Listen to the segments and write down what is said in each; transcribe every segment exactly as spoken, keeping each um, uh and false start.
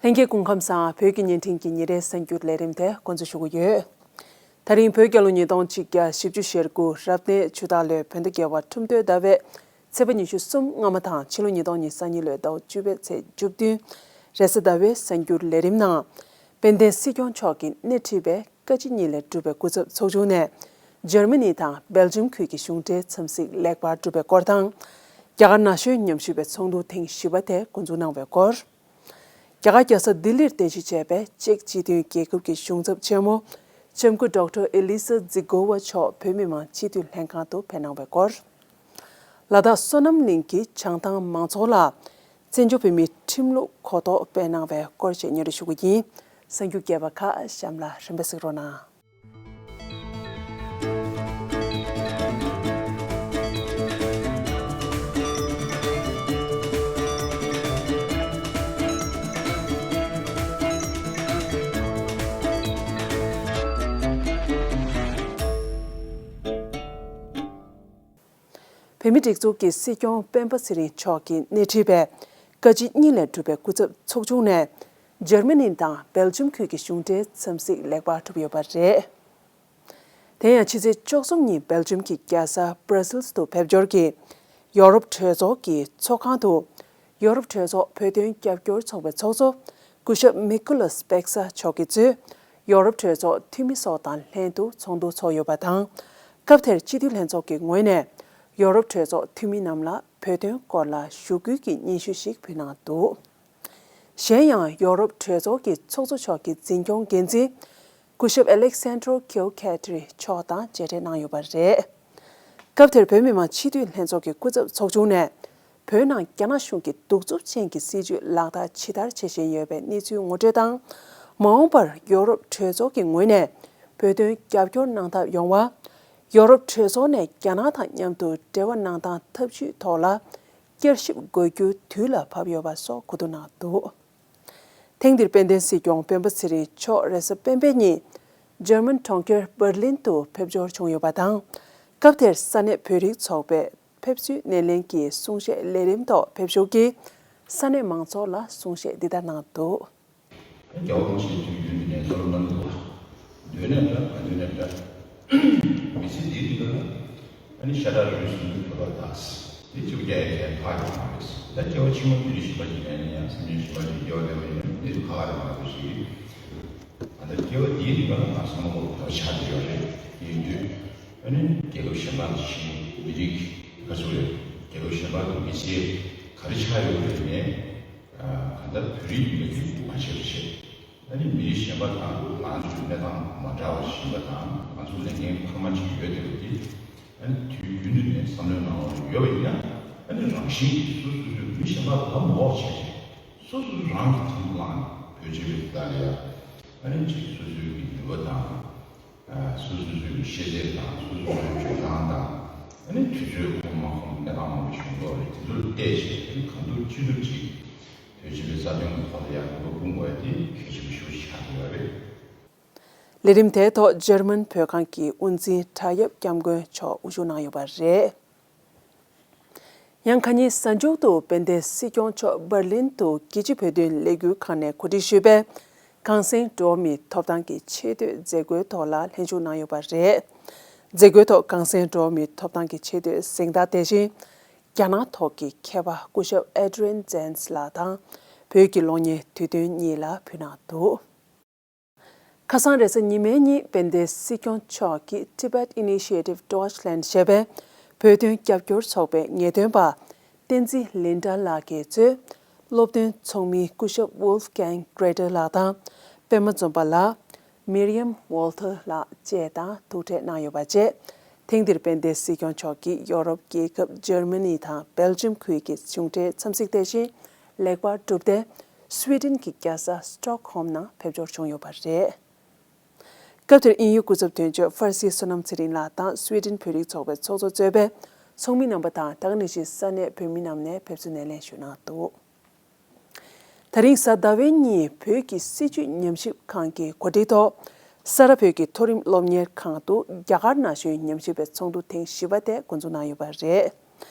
ལྷན་རྒྱས་སྐུ་ཁམས་བཟང་། བོད་ཀྱི་བརྙན་འཕྲིན་གྱི་ཉིན་རེའི་གསར་འགྱུར་ལས་རིམ་དེ་འགོ་འཛུགས་ཞུ་གི་ཡོད། ད་རིང་བོད་རྒྱལ་ལོ་ཉིས་སྟོང་ཆིག་བརྒྱ་བཞི་བཅུ་ཞེ་དགུ་རབ་གནས་ཆུ་སྟག་ལོའི་བོད་ཟླ་བརྒྱད་པ་ཁྲུམས་སྟོད་ཟླ་བའི་ཚེས་པ་ཉི་ཤུ་གསུམ་སྔ་མ་དང་ཕྱི་ལོ་ཉིས་སྟོང་ཉི་ཤུ་རྩ་གཉིས་ལོའི་ཟླ་བ་བཅུ་པའི་ཚེས་བཅུ་བདུན་རེས་གཟའ་ཟླ་བའི་གསར་འགྱུར་ལས་རིམ་ནང་། དཔལ་ལྡན་སྲིད་སྐྱོང་མཆོག་གིས་སྣེ་ཁྲིད་པའི་བཀའ་སྤྱི་གཉིས་ལས་གྲུབ་པའི་སྐུ་ཚབ་ཚོགས་ཆུང་ནས་འཇར་མ་ནི་དང་སྦེལ་ཇམ་ཁུལ་གྱི་གཞུང་འབྲེལ་འཚམས་གཟིགས་ལེགས་པར་གྲུབ་པའི་སྐོར་དང་། རྒྱ་གར་ན་གཞོན་ཉམས་ཞིབ་པའི་ཚོགས་འདུ་ཐེངས་བཞི་པ་དེ་འགོ་འཛུགས་གནང་བའི་སྐོར། རྒྱ་གར་རྒྱལ་ས་ལྡི་ལིར་རྟེན་གཞི་བྱས་པའི་ཅེཀ་སྤྱི་མཐུན་རྒྱལ་ཁབ་ཀྱི་གཞུང་ཚབ་ཆེན་མོ་ལྕམ་སྐུ་ཌོག་ཊར་ཨེ་ལི་ས་ཛི་གོ་ཝ་མཆོག་བོད་མི་མང་སྤྱི་འཐུས་ལྷན་ཁང་དུ་ཕེབས་གནང་བའི་སྐོར། ལ་དྭགས་བསོད་ནམས་གླིང་གི་བྱང་ཐང་མང་ཚོགས་ལ་བཙན་བྱོལ་བོད་མིའི་ཁྲིམས་ལུགས་གོ་རྟོགས་སྤེལ་གནང་བའི་སྐོར་བཅས་སྙན་སྒྲོན་ཞུ་གི་ཡིན། གསར་འགྱུར་རྒྱས་པ་ཁག་གཤམ་ལ་རིམ་པས་གཟིགས་རོགས་གནང་། བོད་མིའི་སྒྲིག་འཛུགས་ཀྱི་སྲིད་སྐྱོང་སྤེན་པ་ཚེ་རིང་མཆོག་གིས་སྣེ་ཁྲིད་པའི་བཀའ་སྤྱི་གཉིས་ལས་གྲུབ་པའི་སྐུ་ཚབ་ཚོགས་ཆུང་ནས་འཇར་མ་ནི་དང་སྦེལ་ཇམ་ཁུལ་གྱི་གཞུང་འབྲེལ་འཚམས་གཟིགས་ལེགས་པར་གྲུབ་ཡོད་པ་རེད། དེ་ཡང་ཕྱི་ཚེས་བཅུ་གསུམ་ཉིན་སྦེལ་ཇམ་གྱི་རྒྱལ་ས་སྦྲ་སིལ་དུ་ཕེབས་འབྱོར་གྱིས་ཡོ་རོབ་གྲོས་ཚོགས་ཀྱི་ཚོགས་ཁང་དུ། ཡོ་རོབ་གྲོས་ཚོགས་བོད་དོན་རྒྱབ་སྐྱོར་ཚོགས་པའི་ཚོགས་གཙོ་སྐུ་ཞབས་མི་ཀུ་ལོས་པེག་ས་མཆོག་གིས་གཙོས་ཡོ་རོབ་གྲོས་ཚོགས་འཐུས་མི་སོགས་དང་ལྷན་དུ་ཚོགས་འདུ་ཚོགས་ཡོད་པ་དང་། སྐབས་དེར་སྤྱི་འཐུས་ལྷན་ཚོགས་ཀྱི་ངོས་ནས་ཡོ་རོབ་གྲོས་ཚོགས་འཐུས་མི་རྣམས་ལ་བོད་དོན་སྐོར་ལ་ཞུ་སྐུལ་གྱི་སྙན་ཞུ་ཞིག་ཕུལ་གནང་འདུག་གཞན་ཡང་ཡོ་རོབ་གྲོས་ཚོགས་ཀྱི་ཚོགས་གཙོ་མཆོག་གི་འཛིན་སྐྱོང་འགན་འཛིན་སྐུ་ཞབས་ཨ་ལེག་སན་ཌྲོ་ཁིའོ་ཁེ་ཏྲི་མཆོག་དང་མཇལ་འཕྲད་གནང་ཡོད་པ་རེད། སྐབས་དེར་བོད་མི་མང་སྤྱི་འཐུས་ལྷན་ཚོགས་ཀྱི་སྐུ་ཚབ་ཚོགས་ཆུང་ནས། བོད་ནང་རྒྱ་ནག་གཞུང་གི་གདུག་རྩུབ་ཅན་གྱི་སྲིད་བྱུས་ལག་བསྟར་ཇི་ལྟར་བྱེད་བཞིན་ཡོད་པའི་གནས་ཚུལ་ངོ་སྤྲོད་དང་། མ་འོངས་པར་ཡོ་རོབ་གྲོས་ཚོགས་ཀྱི་ངོས་ནས་བོད་དོན་རྒྱབ་སྐྱོར་གནང་ཐབས་ཡོང་བ། ཡོ་རོབ་གྲོས་ཚོགས་ནས་རྒྱ་ནག་དང་མཉམ་དུ་འབྲེལ་བ་གནང་སྟངས་ཐབས་ཇུས་ཐོག་ལ་བསྐྱར་ཞིབ་དགོས་རྒྱུ་དུས་ལ་བབ་ཡོད་པ་སོགས་གོ་བསྡུར་གནང་འདུག་ཐེངས་འདིར་དཔལ་ལྡན་སྲིད་སྐྱོང་སྤེན་པ་ཚེ་རིང་མཆོག་རེས་གཟའ་སྤེན་པའི་ཉིན་འཇར་མན་གྲོང་ཁྱེར་འབར་ལིན་དུ་ཕེབས་འབྱོར་བྱུང་ཡོད་པ་དང་། སྐབས་དེར་ས་གནས་བོད་རིགས་ཚོགས་པའི་ཕེབས་བསུའི་སྣེ་ལེན་གྱི་གསུང་བཤད་ལས་རིམ་ཐོག་ཕེབས་ཞུགས་ཀྱིས་ས་གནས་མང་ཚོགས་ལ་གསུང་བཤད་འདི་ལྟར་གནང་འདུག་རྒྱལ་བ་རིན་པོ་ཆེའི་དུས་རྒྱུན་དུ་ནས་གསོལ་བ་གནང་འདུག་འདོད་ནས་འདྲ་མ་འདོད་ནས་འདྲ། མི་ཚེ་འདིའི་སྟེང་ལ་ཨ་ནི་ཤ་ཁྲག་རུས་གསུམ་གྱི་བོད་པ་དག་འདི་གཅིག་རྒྱ་ཡི་ཁྱད་ཕར་ཡོང་བ་རེད། ད་སྐྱེ་བ་ཕྱི་མ་དུས་རིང་ཞིག་པ་ཞིག་ཡིན་ན་ཡང་སེམས་ཅན་ཞིག་པ་ཞིག་སྐྱེ་བ་ལེན་པ་ཡིན་ན་འདི་ཁ་ཁ་རེད་མ་གཏོགས་ཞིག་ད་ལྟ་སྐྱེ་བ་འདིའི་རིང་ལ་ང་ཚང་མ་ལོ་བོད་ཆགས་བསྡད་ཡོད་རེད། དེ་ཡིན་དུས་ཨ་ནི་རྒྱལ་ཁབ་གཞན་པ་ཞིག་མི་རིགས་ག་ཚོད་རེད། རྒྱལ་ཁབ་གཞན་པ་གི་མི་ཚེ་ག་རེ་ཆགས་ཡོད་རེད་ནས་གང་ལྟར་བོད་རིགས་ཡིན་པའི་ཚུལ་མ་བྱས་པ་བྱས། ཨ་ནི་མི་རིགས་གཞན་པ་དང་ང་ཚོའི་གནས་སྟངས་མ་འདྲ་བ་ཞིག་ཡིན་པ་དང་ང་ཚོ་ལས་འགན་འཕར་མ་ཅིག་ཡོད་བསྡད་པ་འདི་ཨ་ནི་དུས་རྒྱུན་དུ་ནས་བསམ་བློའི་ནང་ལ་ཡོད་པ་ཡིན་ན་ཨ་ནི་རང་བཞིན་གྱིས་སོ་སོ་སོའི་མི་གཞན་པ་ལ་མ་འོག་བྱས་བྱས། སོ་སོ་རང་གི་དང་པོ་ལངས་བོད་ཆས་པའི་ད་ལ་ཡ། ཨ་ནི་གཅིག་སོ་སོའི་གི་ནུས་པ་དང་། སོ་སོ་སོའི་གི་ཤེས་ཚད་དང་སོ་སོ་སོའི་སྤྱོད་སྟངས་དང་། ཨ་ནི་དུས་ཚོད་ཁོམ་མ་ཁོམ་གནས་སྟངས་མང་པོ་བྱུང་འདུག་རེད། དེ་ཚོར་བལྟས་བྱས་ཨ་ནི་གང་ཐུབ་ཅི་ཐུབ་ཅིག་བོད་ཆས་པའི་རྩ་དོན་གི་ཐོག་ལ་ཡ་ནུས་པ་སྤུངས་དགོས་ཡ་དེ་གལ་ཆེན་པོ་ཞེ་པོ་ཅིག་ཆགས་བསྡད་ཡོད་རེད། ལས་རིམ་དེའི་ཐོག་འཇར་མན་བོད་ཁང་གི་དབུ་འཛིན་བྲག་གཡབ་སྐྱབས་མགོན་མཆོག་དབུ་བཞུགས་གནང་ཡོད་པ་རེད། ཡང་ཁ་ཉིན་གཟའ་མཇུག་ཏུ་དཔལ་ལྡན་སྲིད་སྐྱོང་མཆོག་འབར་ལིན་དུ་རྒྱལ་སྤྱིའི་བོད་དོན་ལས་འགུལ་ཁང་ནས་གོ་སྒྲིག་ཞུས་པའི་གངས་སེང་འགྲོ་བ་མིའི་ཐོབ་ཐང་གི་ཆེས་མཐོའི་མཛད་སྒོའི་ཐོག་ལ་ལྷན་ཞུགས་གནང་ཡོད་པ་རེད། མཛད་སྒོའི་ཐོག་གངས་སེང་འགྲོ་བ་མིའི་ཐོབ་ཐང་གི་ཆེས་མཐོའི་གཟེངས་རྟགས་དེ་བཞིན་རྒྱ་ནག་ཐོག་གི་མཁས་པ་སྐུ་ཞབས་ཨེ་ཌི་རི་ཡན་ཛན་སི་ལགས་དང་བོད་ཀྱི་གློག་བརྙན་དུས་སྟོན་གཉིས་ལ་ཕུལ་གནང་འདུག་ཁ་སང་རེས་གཟའ་ཉི་མའི་ཉིན་དཔལ་ལྡན་སྲིད་སྐྱོང་མཆོག་གིས་Tibet Initiative Deutschland ཞེས་པའི་བོད་དོན་རྒྱབ་སྐྱོར་ཚོགས་པའི་ངེས་སྟོན་པ་བསྟན་འཛིན་ལིན་ཏཱ་ལགས་ཀྱིས་གཙོས་སློབ་སྟོན་ཚོགས་མི་སྐུ་ཞབས་Wolfgang Greidl ལགས་དང་པད་མ་འཛོམས་པ་ལགས། Miriam Walther ལགས་བཅས་དང་ཐུག་འཕྲད་གནང་ཡོད་པ་བཅས། ཐེངས་འདིར་དཔལ་ལྡན་སྲིད་སྐྱོང་མཆོག་གིས་ཡོ་རོབ་རྒྱལ་ཁབ་འཇར་མ་ནི་དང་སྦེལ་ཇམ་ཁུལ་གྱི་གཞུང་འབྲེལ་འཚམས་གཟིགས་དེ་བཞིན་ལེགས་པར་གྲུབ་སྟེ། སུའེ་ཏེན་གྱི་རྒྱལ་ས་སི་ཊོག་ཧོམ་ནང་ཕེབས་འབྱོར་བྱུང་ཡོད་པ་རེད། སྐབས་དེར་དབྱིན་ཡུལ་སྐུ་ཚབ་དོན་གཅོད་ཧྥར་སིའི་བསོད་ནམས་ཚེ་རིང་ལགས་དང་སུའེ་ཏེན་བོད་རིགས་ཚོགས་པའི་ཚོགས་གཙོ་གཙོས་པའི་ཚོགས་མི་རྣམ་པ་དང་ད་ག་ནང་བཞིན་ས་གནས་བོད་མི་རྣམས་ནས་ཕེབས་བསུ་སྣེ་ལེན་ཞུས་གནང་འདུག་ད་རིང་གཟའ་ཟླ་བའི་ཉིན་བོད་ཀྱི་སྲིད་བྱུས་ཉམས་ཞིབ་ཁང་གི་གོ་སྒྲིག་ཐོག་ས་རཱ་བོད་ཀྱི་མཐོ་རིམ་སློབ་གཉེར་ཁང་དུ་རྒྱ་གར་ན་གཞོན་ཉམས་ཞིབ་པའི་ཚོགས་འདུ་ཐེངས་བཞི་པ་དེ་འགོ་འཛུགས་གནང་ཡོད་པ་རེད།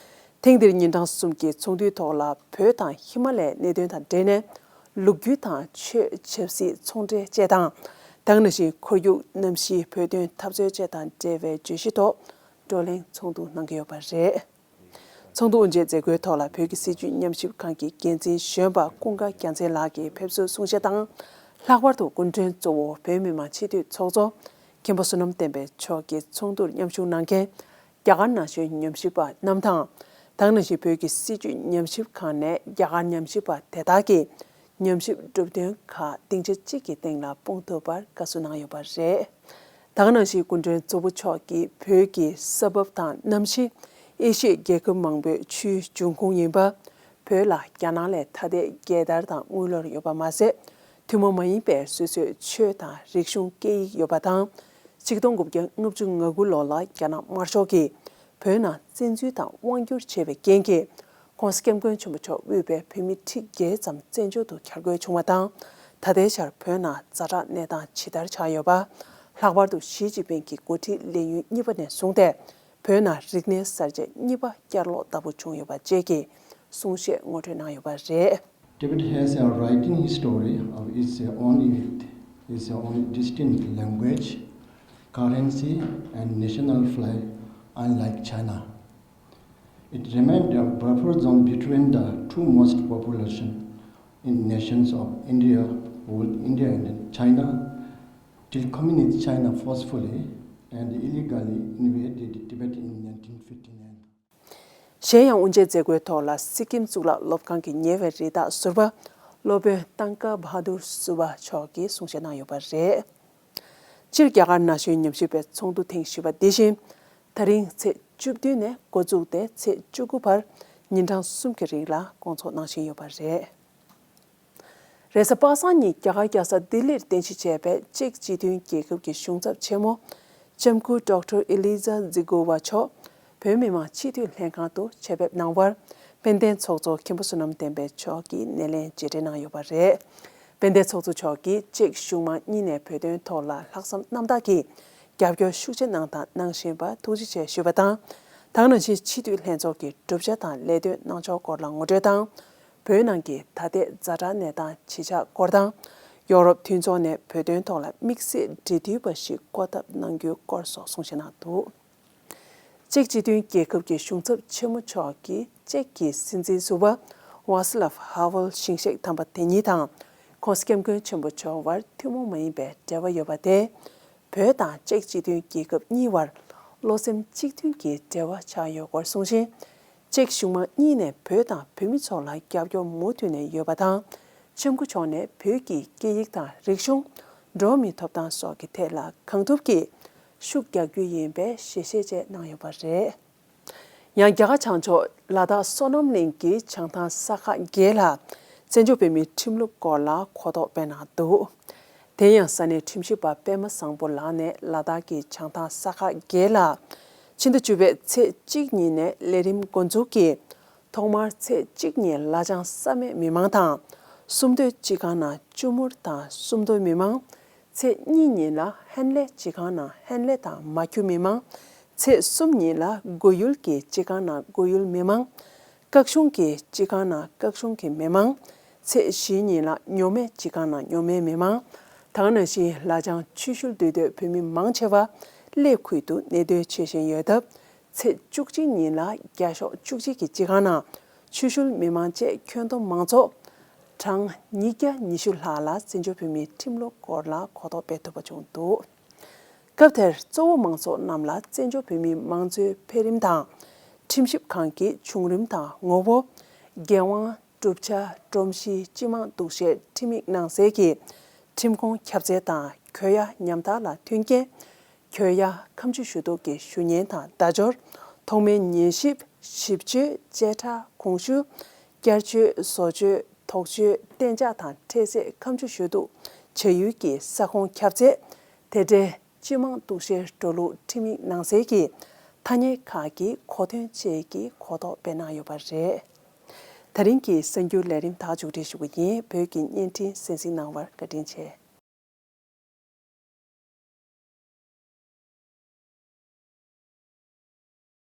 ཐེངས་འདིར་ཉིན་གྲངས་གསུམ་གྱི་ཚོགས་འདུའི་ཐོག་ལ་བོད་དང་ཧི་མ་ལ་ཡའི་གནད་དོན་དང་འབྲེལ་ནས་ ལོ་རྒྱུས་དང་ཆོས་ཆབ་སྲིད་ཚོང་འབྲེལ་བཅས་དང་། ད་ག་ནང་བཞིན་ཁོར་ཡུག་གནམ་གཤིས་བོད་དོན་འཐབ་རྩོད་བཅས་དང་འབྲེལ་བའི་བརྗོད་གཞི་ཐོག་བགྲོ་གླེང་ཚོགས་འདུ་གནང་གི་ཡོད་པ་རེད། ཚོགས་འདུ་དབུ་འབྱེད་མཛད་སྒོའི་ཐོག་ལ་བོད་ཀྱི་སྲིད་བྱུས་ཉམས་ཞིབ་ཁང་གི་འགན་འཛིན་གཞོན་པ་ཀུན་དགའ་རྒྱལ་མཚན་ལགས་ཀྱིས་ཕེབས་བསུ་གསུང་བཤད་དང་། ལྷག་པར་དུ་སྐུ་མགྲོན་གཙོ་བོ་བོད་མི་མང་སྤྱི་འཐུས་ཚོགས་གཙོ་མཁན་པོ་བསོད་ནམས་བསྟན་འཕེལ་མཆོག་གིས་ཚོགས་འདུར་མཉམ་ཞུགས་གནང་མཁན་རྒྱ་གར་ན་གཞོན་ཉམས་ཞིབ་པ་རྣམས་དང་། ད་ག་ནང་བཞིན་བོད་ཀྱི་སྲིད་བྱུས་ཉམས་ཞིབ་ཁང་ནས་རྒྱ་གར་ཉམས་ཞིབ་པ་དེ་དག་གི་ཉམས་ཞིབ་གྲུབ་དོན་ཁག་སྡིངས་ཆ་གཅིག་གི་སྟེང་ལ་སྤུངས་ཐུབ་པར་དགའ་བསུ་གནང་ཡོད་པ་རེད། ད་ག་ནང་བཞིན་སྐུ་མགྲོན་གཙོ་བོ་མཆོག་གིས་བོད་ཀྱི་ས་བབ་དང་གནམ་གཤིས་ཨེ་ཤི་ཡའི་རྒྱལ་ཁབ་མང་པོའི་ཆུའི་འབྱུང་ཁུངས་ཡིན་པ། བོད་ལ་རྒྱ་ནག་ལས་ཐ་དད་རྒྱལ་དར་དང་དངུལ་ལོར་ཡོད་པ་མ་ཟད། ཐུན་མོང་མ་ཡིན་པའི་སོ་སོའི་ཆོས་དང་རིག་གཞུང་སྐད་ཡིག་ཡོད་པ་དང་། ཆིག་སྟོང་དགུ་བརྒྱ་ལྔ་བཅུ་ང་དགུ་ལོ་ལ་རྒྱ་ནག་དམར་ཤོག་གིས་བོད་ནང་བཙན་འཛུལ་དང་དབང་བསྒྱུར་བྱས་པའི་རྐྱེན་གྱིས། ྋགོང་ས་ྋསྐྱབས་མགོན་ཆེན་པོ་མཆོག་དབུས་པའི་བོད་མི་ཁྲི་བརྒྱད་ཙམ་བཙན་བྱོལ་དུ་གྱར་དགོས་བྱུང་བ་དང་། ད་ལྟའི་ཆར་བོད་ནང་ཛ་དྲག་གནས་སྟངས་ཇི་ལྟར་ཆགས་ཡོད་པ། ལྷག་པར་དུ་ཞི་ཅིན་ཕིང་གི་འགོ་ཁྲིད་ལས་ཡུན་གཉིས་པ་ནས་བཟུང་སྟེ། བོད་ནང་རིག་གནས་གསར་བརྗེ་གཉིས་པ་བསྐྱར་ལོག་ལྟ་བུ་བྱུང་ཡོད་པ་བཅས་ཀྱི་གསུང་བཤད་ངོ་སྤྲོད་གནང་ཡོད་པ་རེད། Tibet has a writing history of its own with its own distinct language, currency, and national flag, unlike China. It remained a buffer zone between the two most population in nations of India, both India and China, till Communist China forcefully and illegally invaded Tibet in nineteen fifty-nine. གཞན་ཡང་དབུ་འབྱེད་མཛད་སྒོའི་ཐོག་ལ་སི་ཀིམ་གཙུག་ལག་སློབ་ཁང་གི་ཉེ་བའི་རི་དྭགས་ཟུར་པ་སློབ་དཔོན་ཏང་ཀ་བྷ་དུར་སུ་བ་མཆོག་གིས་གསུང་བཤད་གནང་ཡོད་པ་རེད། སྤྱིར་རྒྱ་གར་ན་གཞོན་ཉམས་ཞིབ་པའི་ཚོགས་འདུ་ཐེངས་བཞི་པ་འདི་བཞིན་ད་རིང་ཚེས་བཅུ་བདུན་ནས་འགོ་བཙུགས་ཏེ་ཚེས་བཅུ་དགུ་བར་ཉིན་གྲངས་གསུམ་གྱི་རིང་ལ་སྐོང་ཚོགས་གནང་བཞིན་ཡོད་པ་རེད། རེས་གཟའ་པ་སངས་ཉིན་རྒྱ་གར་རྒྱལ་ས་ལྡི་ལིར་རྟེན་གཞི་བྱས་པའི་ཅེཀ་སྤྱི་མཐུན་རྒྱལ་ཁབ་ཀྱི་གཞུང་ཚབ་ཆེན་མོ་ལྕམ་སྐུ་ཌོག་ཊར་ཨི་ལི་ཛ་ཛི་གོ་ཝ་མཆོག་བོད་མི་མང་སྤྱི་འཐུས་ལྷན་ཁང་དུ་ཆེད་ཕེབས་གནང་བར་དཔལ་ལྡན་ཚོགས་གཙོ་མཁན་པོ་བསོད་ནམས་བསྟན་འཕེལ་མཆོག་གིས་སྣེ་ལེན་རྗེས་དྲན་གནང་ཡོད་པ་རེད། དཔལ་ལྡན་ཚོགས་གཙོ་མཆོག་གིས་ཅེཀ་གཞུང་མང་གཉིས་ནས་བོད་དོན་ཐོག་ལ་ལྷག་བསམ་རྣམ་དག་གིས་རྒྱབ་སྐྱོར་ཤུགས་ཆེ་གནང་དང་གནང་བཞིན་པར་ཐུགས་རྗེ་ཆེ་ཞུས་པ་དང་། ད་ག་ནང་བཞིན་སྤྱི་འཐུས་ལྷན་ཚོགས་ཀྱི་གྲུབ་ཆ་དང་ལས་དོན་གནང་ཕྱོགས་སྐོར་ལ་ངོ་སྤྲོད་དང་། བོད་ནང་གི་ད་ལྟའི་ཛ་དྲག་གནས་སྟངས་ཇི་ཆགས་སྐོར་དང་། ཡོ་རོབ་མཐུན་ཚོགས་ནས་བོད་དོན་ཐོག་ལ་དམིགས་བསལ་འབྲེལ་མཐུད་པ་ཞིག་བསྐོ་ཐབས་གནང་རྒྱུའི་སྐོར་སོགས་གསུང་བཤད་གནང་འདུག་ཅེཀ་སྤྱི་མཐུན་རྒྱལ་ཁབ་ཀྱི་གཞུང་ཚབ་ཆེན་མོ་མཆོག་གིས་ཅེཀ་གི་སྲིད་འཛིན་ཟུར་པ་ཝཱ་སི་ལབ་ཧ་ཝེལ་ཞིང་གཤེགས་དམ་པ་དེ་ཉིད་དང་། ཁོང་སྐྱབས་མགོན་ཆེན་པོ་མཆོག་བར་ཐུན་མོང་མ་ཡིན་པའི་འབྲེལ་བ་ཡོད་པ་དེ། བོད་དང་ཅེཀ་སྤྱི་མཐུན་རྒྱལ་ཁབ་གཉིས་བར་བློ་སེམས་གཅིག་མཐུན་གྱི་འབྲེལ་བ་ཆགས་ཡོད་སྐོར་གསུངས་ཤིང་། ཅེཀ་གཞུང་མང་གཉིས་ནས་བོད་དང་བོད་མི་ཚོ་ལ་རྒྱབ་སྐྱོར་མུ་མཐུད་ནས་ཡོད་པ་དང་། ཆེན་པོ་མཆོག་ནས་བོད་ཀྱི་སྐད་ཡིག་དང་རིག་གཞུང་། འགྲོ་བ་མིའི་ཐོབ་ཐང་སོགས་ཀྱི་ཐད་ལ་གང་ཐུབ་ཀྱིས་ཤུགས་རྒྱག་རྒྱུ་ཡིན་པའི་ཞལ་བཞེས་བཅས་གནང་ཡོད་པ་རེད། ཡང་རྒྱ་གར་བྱང་ཕྱོགས་ལ་དྭགས་སོ་ནམ་གླིང་གི་བྱང་ཐང་ས་ཁག་བརྒྱད་ལ་བཙན་བྱོལ་བོད་མིའི་ཁྲིམས་ལུགས་སྐོར་ལ་གོ་རྟོགས་སྤེལ་གནང་འདུག་དེ་ཡང་ས་གནས་ཁྲིམས་ཞིབ་པ་པད་མ་བཟང་པོ་ལགས་ནས་ལ་དྭགས་ཀྱི་བྱང་ཐང་ས་ཁག་བརྒྱད་ལ་ཕྱི་ཟླ་བཅུ་པའི་ཚེས་གཅིག་ཉིན་ནས་ལས་རིམ་འགོ་འཛུགས་ཀྱིས། ཐོག་མར་ཚེས་གཅིག་ཉིན་ལ་བྱང་བསམ་མེད་མི་མང་དང་། སུམ་མདོའི་སྤྱི་ཁང་ནང་གཅུང་མོར་དང་སུམ་མདོའི་མི་མང་། ཚེས་གཉིས་ཉིན་ལ་ཧན་ལེ་སྤྱི་ཁང་ནང་ཧན་ལེ་དང་མ་ཁྱུ་མི་མང་། ཚེས་གསུམ་ཉིན་ལ་སྒོ་ཡུལ་གྱི་སྤྱི་ཁང་ནང་སྒོ་ཡུལ་མི་མང་། སྐག་གཞུང་གི་སྤྱི་ཁང་ནང་སྐག་གཞུང་གི་མི་མང་། ཚེས་བཞི་ཉིན་ལ་ཉོ་མའི་སྤྱི་ཁང་ནང་ཉོ་མའི་མི་མང་། ད་ག་ནང་བཞིན་ལ་བྱང་ཆུ་ཤུལ་འདུས་སྡོད་བོད་མི་མང་ཆེ་བ་གླེ་ཁུལ་དུ་གནས་སྡོད་བྱེད་བཞིན་ཡོད་སྟབས། ཚེས་བཅུ་གཅིག་ཉིན་ལ་རྒྱ་ཤོག་བཅུ་གཅིག་གི་སྤྱི་ཁང་ནང་ཆུ་ཤུལ་མི་མང་བཅས་ཁྱོན་བསྡོམས་མང་ཚོགས་གྲངས་ཉིས་བརྒྱ་ཉི་ཤུ་ལྷག་ལ་བཙན་བྱོལ་བོད་མིའི་ཁྲིམས་ལུགས་སྐོར་ལ་གོ་རྟོགས་སྤེལ་ཐུབ་པ་བྱུང་འདུག་སྐབས་དེར་གཙོ་བོ་མང་ཚོགས་རྣམས་ལ་བཙན་བྱོལ་བོད་མིའི་མང་གཙོའི་འཕེལ་རིམ་དང་། ཁྲིམས་ཞིབ་ཁང་གི་བྱུང་རིམ་དང་ངོ་བོ། འགན་དབང་། གྲུབ་ཆ། སྒྲོམ་གཞི། སྤྱི་མང་གཏུག་བཤེར་ཁྲིམས་ཡིག་ནང་གསལ་གྱི་ཁྲིམས་ཁོངས་ཁྱབ་ཚད་དང་གྱོད་ཡ་ཉམ་ཐག་ལ་མཐུན་རྐྱེན། གྱོད་ཡ་ཁ་མཆུ་ཞུ་གཏུག་གི་ཞུ་སྙན་དང་བརྡ་འབྱོར། ཐོག་མའི་ཉན་ཞིབ། ཞིབ་བརྗོད། བཅད་ཁྲ། གོང་ཞུ། བསྐྱར་བཅོས། བཟོ་བཅོས། དོགས་གཅོད། གཏན་འཇགས་དང་འཕྲལ་སེལ་ཁ་མཆུ་ཞུ་གཏུག་བྱ་ཡུལ་གྱི་ས་ཁོངས་ཁྱབ་ཚད། དེ་འབྲེལ་སྤྱི་མང་གཏུག་བཤེར་འགྲོ་ལུགས་ཁྲིམས་ཡིག་ནང་གསལ་གྱི་ཐ་སྙད་ཁག་གི་གོ་དོན་བཅས་ཀྱི་གོ་རྟོགས་སྤེལ་གནང་ཡོད་པ་རེད། ད་རིང་གི་གསར་འགྱུར་ལས་རིམ་དག་མཇུག་སྒྲིལ་ཞུ་རྒྱུ་ཡིན། བོད་ཀྱི་བརྙན་འཕྲིན་གསན་གཟིགས་གནང་བར་བཀའ་དྲིན་ཆེ།